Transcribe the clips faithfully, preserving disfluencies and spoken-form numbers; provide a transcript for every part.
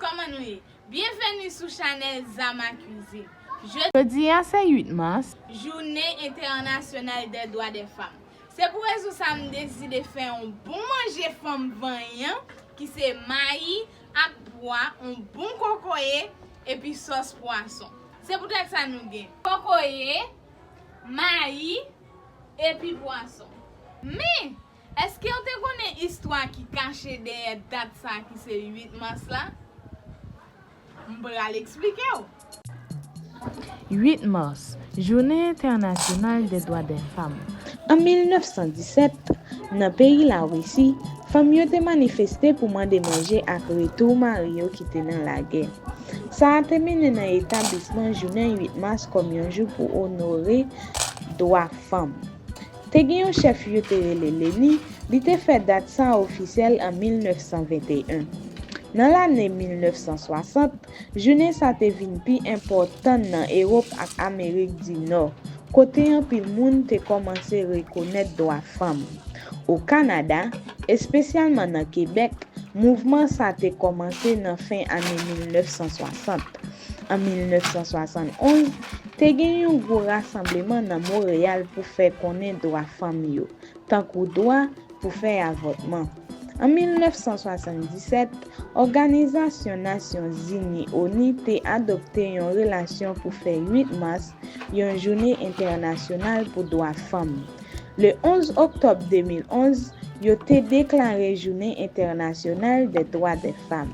Kòman nou ye? Byenveni sou chanèl Zama Cuisine. Je- Jodi a se uit mas. Jounen Entènasyonal dè Dwa dè Fanm. Se pou rezon sa m deside fè yon bon manje fanm vanyan ki se mayi ak pwa, yon bon kokoye epi sòs pwason. Se poutèt sa nou gen kokoye, mayi epi pwason. Men, èske w te konnen istwa ki kache dèyè dat sa ki se uit mas la? M pral eksplike w. Uit mas, Jounen Entènasyonal dè Dwa dè Fanm. An mil nèf san disèt, nan peyi Larisi, fanm yo te manifeste pou mande manje ak retou mari yo ki te nan lagè. Sa a te mennen nan etablisman jounen uit mas kòm yon jou pou onore dwa fanm. Te gen yon chèf yo te rele Leni, li te fè dat sa a ofisyèl an mil nèf san venteyen. Nan lane mil nèf san swasant, jounen sa te vin pi enpòtan nan Ewòp ak Amerik di Nò, kote anpil moun te kòmanse rekonèt dwa fanm. O Kanada, espesyalman nan Kebèk, mouvman sa te kòmanse nan fen ane mil nèf san swasant. An mil nèf san swasann onz, te gen yon gwo rasanbleman nan Monreyal pou fè konnen dwa fanm yo, tankou dwa pou fè avòtman. An mil nèf san swasann disèt, Òganizasyon Nasyon Zini, ONU, te adopte yon rezolisyon pou fè uit mas yon jounen entènasyonal pou dwa fanm. Le onz oktòb de mil onz, yo te deklare Jounen Entènasyonal dè Dwa dè Fanm.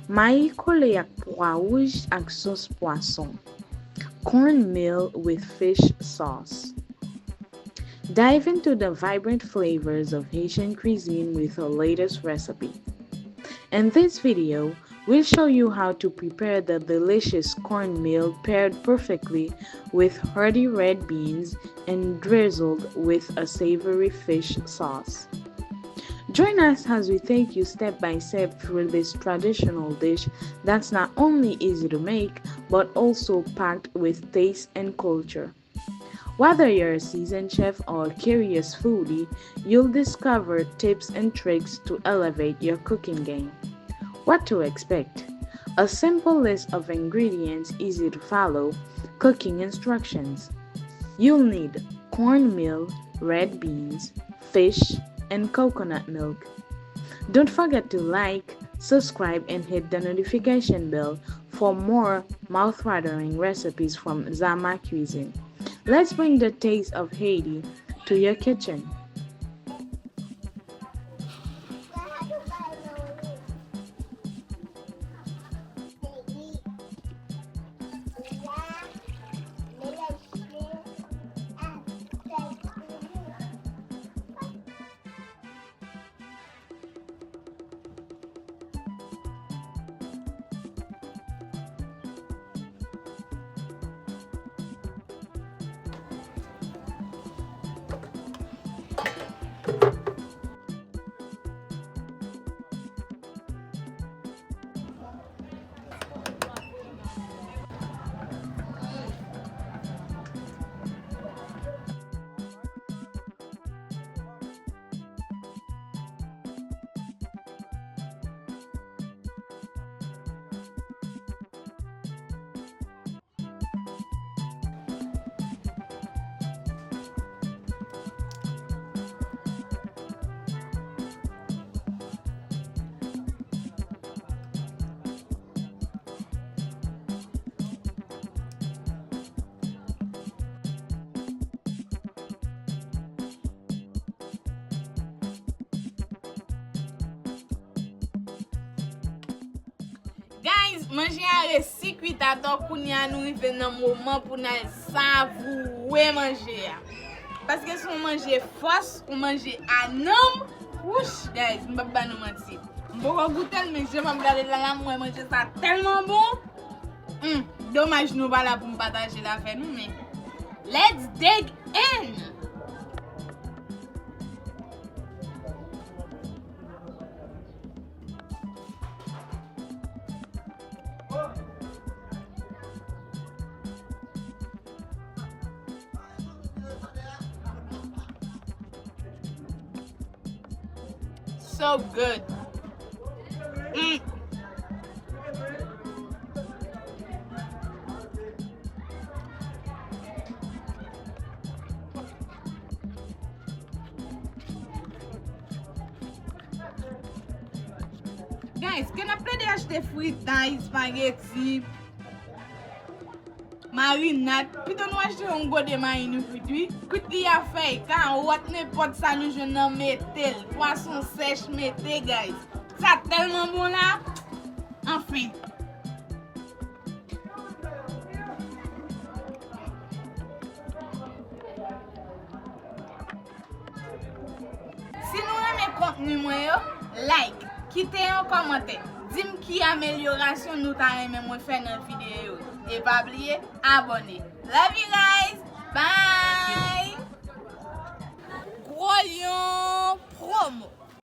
Mayi kole ak pwa wouj ak sos pwason. Cornmeal with fish sauce. Dive into the vibrant flavors of Haitian cuisine with our latest recipe. In this video, we'll show you how to prepare the delicious cornmeal paired perfectly with hearty red beans and drizzled with a savory fish sauce. Join us as we take you step by step through this traditional dish that's not only easy to make, but also packed with taste and culture. Whether you're a seasoned chef or a curious foodie, you'll discover tips and tricks to elevate your cooking game. What to expect? A simple list of ingredients easy to follow. Cooking instructions. You'll need cornmeal, red beans, fish, and coconut milk. Don't forget to like, subscribe, and hit the notification bell for more mouth-watering recipes from Zama Cuisine. Let's bring the taste of Haiti to your kitchen. Guys, manje a resi kwit atò, kounye a nou rive nan moman pou n al savouwe manje a. Paske se yon manje fòs, yon manje a nanm. Wouch, guys, m p ap ba nou manti. M poko goute l, men jan m ap gade l la, la, m wè manje sa tèlman bon. Hmm, domaj nou pa la pou m pataje l avè nou, men let's dig in! So good. Mm. Guys, ke n ap plede achte fritay, espageti, marinad, pito nou achte yon gode mayi nou frit wi. Kwit li a fèy, kawòt, nenpòt sa nou jwenn nan mete l. Pwason sèch mete, guys. Sa tèlman bon la. Anfen. Si nou renmen kontni mwen yo, like, kite yon kòmantè, di m ki amelyorasyon nou ta renmen mwen fè nan videyo yo. E pa bliye abòne. Love you guys!